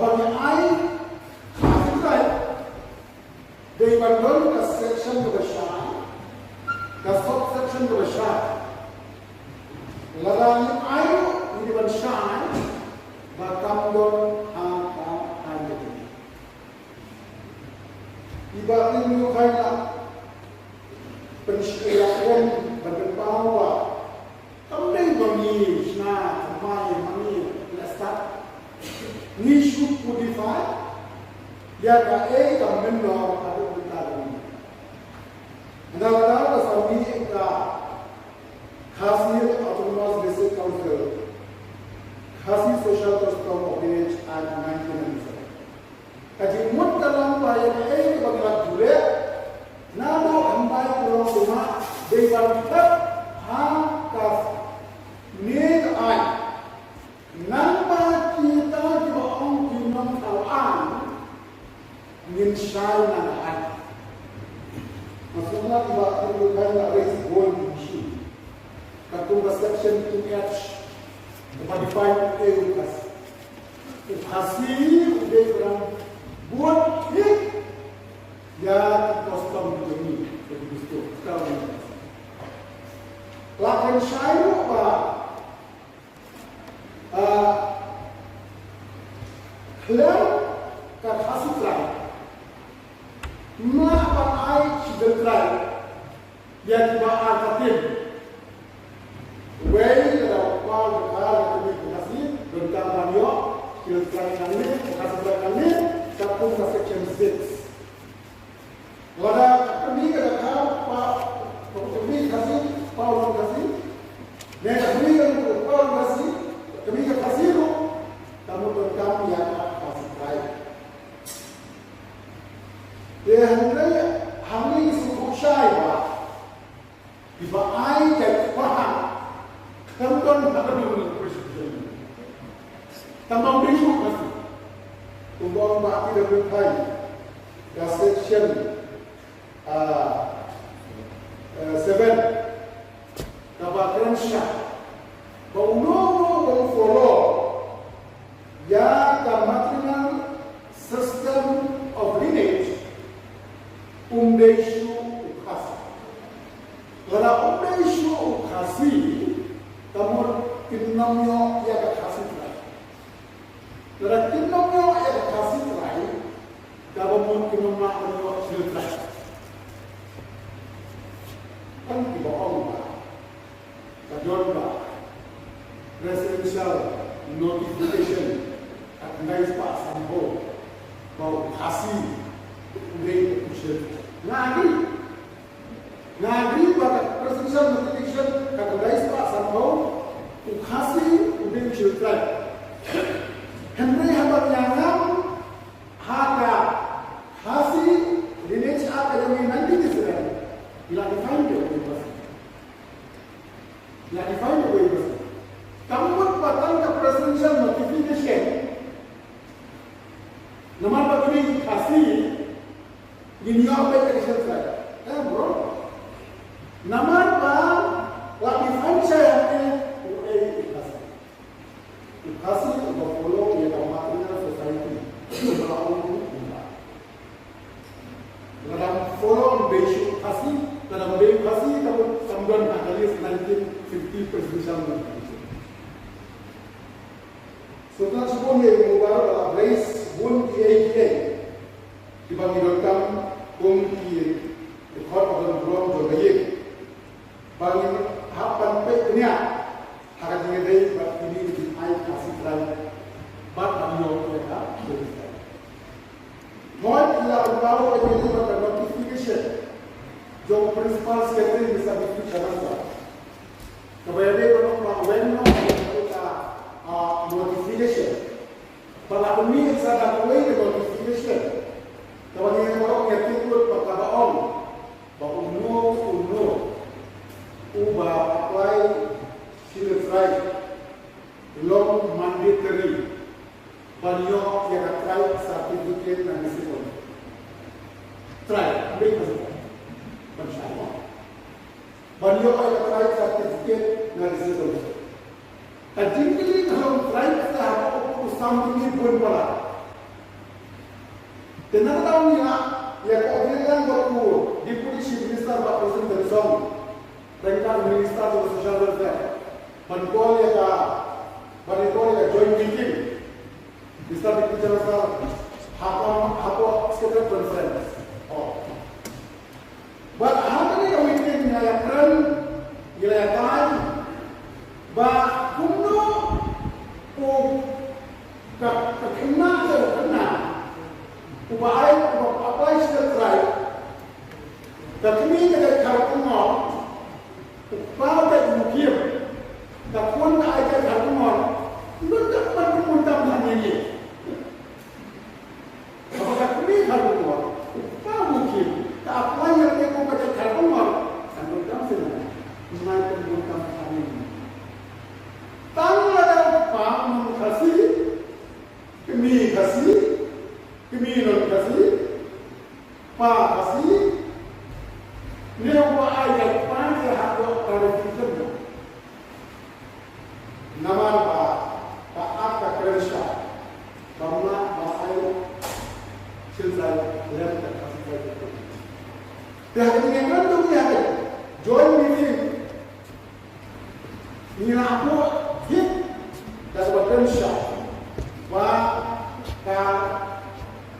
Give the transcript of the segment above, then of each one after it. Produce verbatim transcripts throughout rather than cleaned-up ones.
Ba ngi ai, dei ban don ka section kaba shai, ka subsection kaba shai. Lada ngi ai ruh, ngi dei ban shai ba kam don ha ka aiñ. Iba ngi ïoh kane, pynshai ïa ka ban pynpaw ba kam dei ba ngi shna thymmai ma ngi la stad. Ngi shu codify ïa kaei ka mynnor haduh mynta ka ngi. Nga la dau ka sami ka Khasi Autonomous District Council, Khasi Social Custom of Lineage Act nineteen ninety-seven. Ka jingmut ka long ba ïa kaei kaba ngi la pule, naduh hynrei ka long ba dei ban thep ha kane ka aiñ. Nangba kita kiba ong ki nongthaw aiñ, ngin shai na ka aiñ. Nga sngewthuh ba ki nongthaw aiñ la raise bun ki issue. Katkum ka section two H, kaba define u Khasi. U Khasi u dei u nongbud thik ïa ki custom jong ngi, ïa ki dustur. Ka u dei u Khasi. La kren shai ruh ba, ah, khlem ka Khasi tribe, ma ban ai Scheduled Tribe ïa kiba ar ka tim. Wei lada u kpa u dkhar ka kmie ka Khasi, donkam ban ïoh Scheduled Tribe nangne, ka Khasi Tribe nangne, katkum ka section six. Lada ka kmie ka dkhar, pa, ka kmie Khasi, pa u Khasi, ne ka kmie ka dkhar, pa u Khasi, ka kmie ka Khasi ruh, ka mut donkam ïa ka Khasi Tribe. Te hynrei hangne ngi sngewthuh shai ba kiba ai jait kpa ha khlem don ha ka Constitution. Tang ba u dei shuh Khasi. Kumba ong ba ki da pynphai ka section, ah, eh, seven, kaba kren shai ba uno uno uba follow ïa ka matrilineal system of lineage, um dei shuh u Khasi. Lada um dei shuh u Khasi, ka mut kin ym ïoh ïa ka Khasi Tribe. Lada kin ym ïoh ïa ka Khasi Tribe, kaba mut kin ym lah ban ïoh Scheduled Tribe. Tang kiba ong ba ka don ba presidential notification ka khyndai spah sanphew ba u Khasi u dei u Khasi. Nga agree. Nga agree ba ka presidential notification ka khyndai spah sanphew u Khasi u dei u Scheduled Tribe. Hynrei haba ngi ïa ngam ha ka Khasi Lineage Act ka jong ngi nineteen ninety-seven, ngi la define de u Khasi. Ngi la define de u Khasi. Kam mut ba tang ka presidential notification, namar ba ngi dei ki Khasi, ngin ïoh beit ïa ka Scheduled Tribe. Eh, bro. Namar ba la define shai hangne, u ei u Khasi. U Khasi uba follow ïa ka matrilineal society. Uba la ong u uba. Lada follow ym dei shuh u Khasi, lada ym dei u Khasi, ka mut kam don ha ka list nineteen fifty presidential notification. Sultan Sipon ïa u Mubarak la raise bun kiei kiei kiba ngi donkam kum ki record of the burom jong ka ïing. Ba ngin hap ban peit bniah ha ka jingïadei bad kine ki jingai Khasi Tribe bad ban ïoh ïa ka Khasi Tribe. Hooid, ngi la pynpaw ïa kane bad ka notification jong Principal Secretary Mister Biplab Sharma Sir, kaba ïadei bad ka wen noh ïa ka, ah, notification. Ba la pynmih sa da kawei ka notification kaba ngi baroh ngi tip lut ba kaba ong ba uno uno uba apply Scheduled Tribe long mandatory ban ïoh ïa ka tribe certificate na District Council. Tribe, ym dei ka ban shai mo. Ban ïoh ïa ka tribe certificate na District Council. Ka jingkylli ka long tribe ka haba u sam jingim bun palat. Te na ka daw ngi la ïa cooperate lang bad u Deputy Chief Minister Bah Prestone Tynsong, ryngkat u Minister jong ka Social Welfare, ban call ïa ka, ban call ïa ka joint meeting, Mister Deputy General Secretary, hapoh, hapoh Secretariat Conference. Oh. Bad ha kane ka meeting ngi la ïakren, ngi la ïatai ba kumno u ka, ka khynnah, ka khynnah uba ai, uba apply sha ka trai, ka kmie ka jait Kharkongor, u kpa ka jait Mukim, ka khun ka ai jait Kharkongor, ym don kam ban pynbun tam hangne. Haba ka kmie Kharkongor, u kpa Mukim, ka apply ïa kane ka jait Kharkongor, kan don kam shisha, ym ai pynbun tam hangne. Tang lada u kpa u non Khasi, kmie Khasi, kmie non Khasi, kpa Khasi, ne uba ai jait kpa, te hapoh clarification. Namar ba ka Act ka kren shai ba ym lah ban ai shin trai lem ka Khasi Tribal Council. Te ha kane ka kren to ngi ha ka joint meeting ngi la buh tip da kaba kren shai ba ka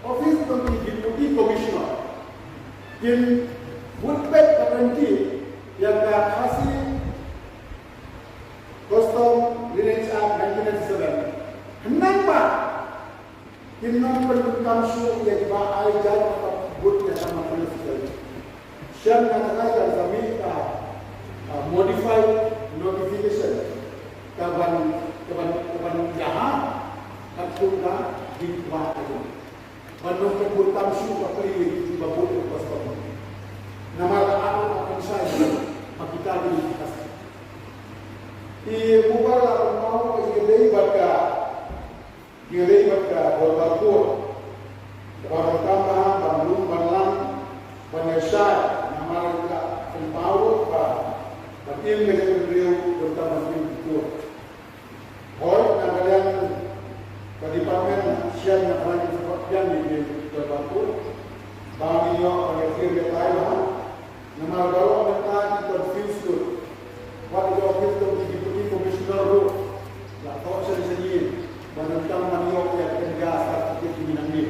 office jong ki Deputy Commissioner kin bud beit ka kynti ïa ka Khasi Custom Lineage Act nineteen ninety-seven. Khnang ba kin nang pyndonkam shuh ïa kiba ai jait kaba bud ïa ka maternal fetal. Shen nga tang ai ka submit ka, uh, modified notification ka ban, ka ban, ka ban ïaha katkum ka dei ba ka jong. Ban ym pynbun tam shuh ba plie ïa kiba bud ïa ka passport. Namar ka atu ka pynshai ba kita ki kas. I bubar la pynpaw ka ïadei bad ka, ïadei bad ka dorbar kur. Kaba donkam ban lum ban lang ban ïashai namar ka pynpaw ba ban im ka jaitbynriew donkam ban im ki kur. Hooid, na ka liang ka department, shen na ka liang ka department ki jong ka kur. Ba ngin ïoh ban ïathir ïatai bha. Namar baroh mynta ki confuse lut. Wat ïoh ki to ki Deputy Commissioner ruh la thoh shen shen ïa ban donkam ban ïoh ïa ka certificate ki nang ïa.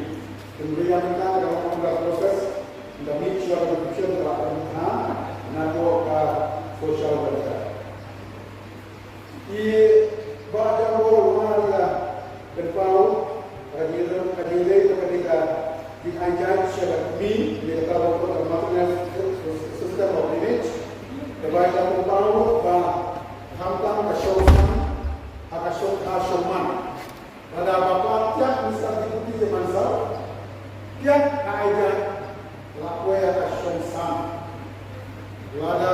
Hynrei ïa mynta ka dang under process. Nda mih shuwa ka petition ka la pynbha na ka social welfare. I Bah Jambor War i la pynpaw ka jingïaleh, ka jingïaleh ba ka dei ka jingai jait sha ka kmie, ïa kata ba ka maternal system of lineage. Kaba i la pynpaw ba khamtam ka shong san ha ka shong, ka shong man. Lada ba ka tiak Mister Deputy Jaimansar, tiak ka ai jait la poi ha ka shong san. Lada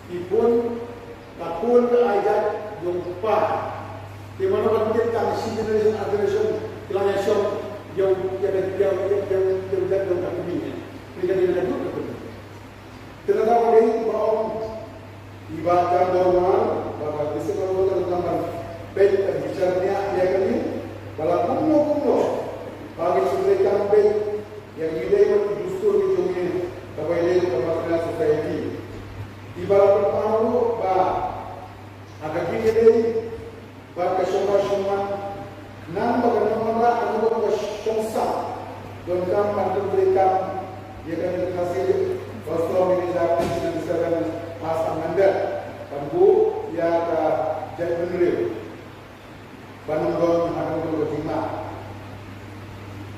ki khun, ka khun ka ai jait jong u kpa. Te mano ban tip tang shi generation ar generation ki la ïa shong ïa u, ïa u, ïa u jait jong ka kmie. Te ka dei ka juk ka kmie. Te lada ba dei ba ong i Bah Jambor War ba ka District Council ka donkam ban peit, ka bichar nia ïa kane ba la kumno kumno ba ngi shu trei kam peit ïa kine dei bad ki dustur ki jong ngi kaba ïadei bad ka Matranga Society. I ba la pynpaw ruh ba ha ka jingïadei bad ka shong ba shong man, khnang ba kan ym wanrah kano kano ka shong sah, donkam ban pyntrei kam ïa kane ka Khasi Custom Lineage Act nineteen ninety-seven as amended ban buh ïa ka jaitbynriew. Ban ym don ha kano kano ka jingma.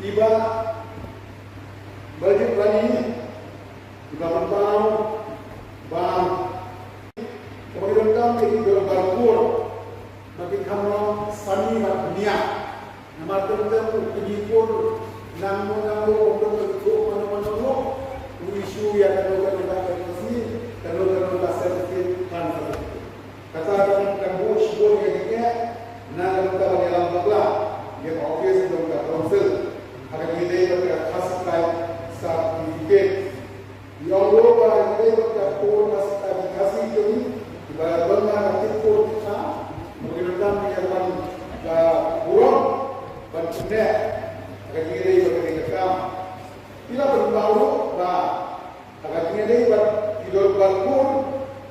I Bah Baljit Rani i ba pynpaw ba kaba ki donkam ïa ki dorbar kur ba kin kham long sani bad bniah. Namar teng teng u kñi kur nangno nangno um don ka ithuh mano mano ruh u issue ïa kano kano ka N O C, kano kano ka certificate, kan certificate. Kata kan, kan buh shibun ïa kine na ka bynta ban ïalam bakla ïa ka office jong ka council ha ka jingïadei bad ka Khasi Tribe Certificate. I ong ruh ba ïadei bad ka Code Khasi, ka Khasi jong ngi, iba la don ha ka Code ka, ba ki donkam ïa ka ban, ka burom ban pyneh ha ka jingïadei bad kane ka kam. Ki la pynpaw ruh ba ha ka jingïadei bad ki dorbar kur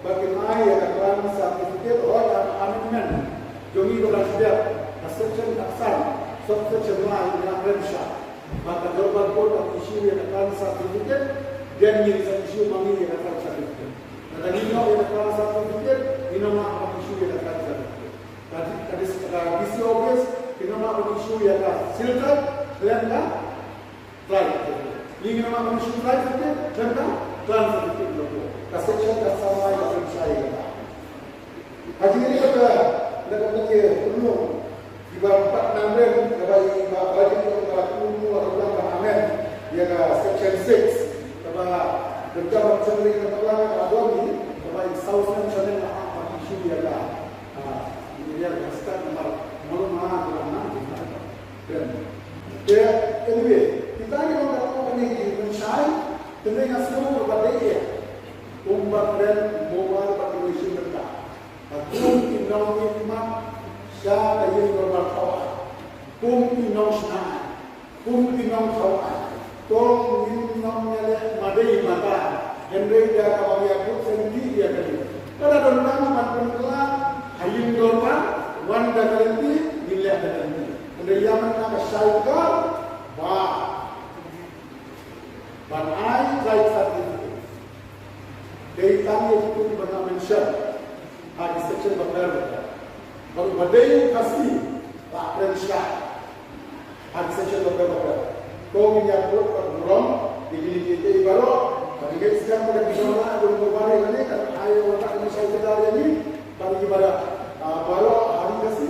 ba kin ai ïa ka clan certificate, hooid, ha ka amendment jong ngi kaba la dep, ka section khatsan, subsection lai, ngi la kren shai ba ka dorbar kur ban issue ïa ka clan certificate, then ngin sa issue ma ngi ïa ka clan certificate. Lada ngin ïoh ïa ka clan certificate, ngin ym lah ban issue ïa ka clan certificate. Ka di-, ka dis-, ka D C office, ngin ym lah ban issue ïa ka Seal Tribe khlem ka clan certificate. Ngin ym lah ban issue clan certificate khlem ka clan certificate. Ka section khatsan lai ka kren shai ïa kata. Ka jingïadei bad ka, na ka bynta ki, kumno, kiba pat nang ren, kaba i, ba, ba i, ba kumno, ba kumno ban amend ïa ka section six, kaba, kaba, kaba, kaba, kaba, kaba, kaba, kaba, i saw snem shaneng la, ah, ba issue ïa ka, ah, ïa ka start namar, malu ma, kaba, nang, kaba, kaba. Te, anyway, kita ni, kaba, kaba, ni, ki, kaba, shai, te, ni, nga sngew, kaba, dei, ïa, kumba, kren, mobile, kaba, kaba, issue, kaba, Ba kum ki nongmihkhmat sha ka ïing dorbar thaw aiñ, kum ki nongshna aiñ, kum ki nongthaw aiñ, to ngin ym ïaleh madei mata, hynrei da kaba ngi ïakut lynti ïa kane. Lada don tang ban pynkylla ha ïing dorbar, wan da ka lynti, ngin leh da ka lynti. Hynrei ïa mynta ka shai ka ba ban ai tribe certificate. Dei tang ïa kito kiba nga mention ha ki section bapher bapher. Bad uba dei u Khasi la kren shai ha ki section bapher bapher. To ngin ïakut bad burom ïa kine kiei kiei baroh. Bad ngin skhem ba ki jong nga, don uba ri lane, ka ai wada ka shai ka dar ïa ngi bad ki baroh, ah, baroh ha ri Khasi.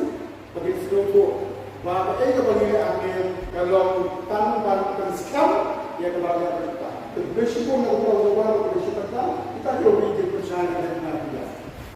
Ba ngin sngewthuh ba kaei kaba ngi leh hangne ka long tang ban pynskhem ïa kaba ngi leh mynta.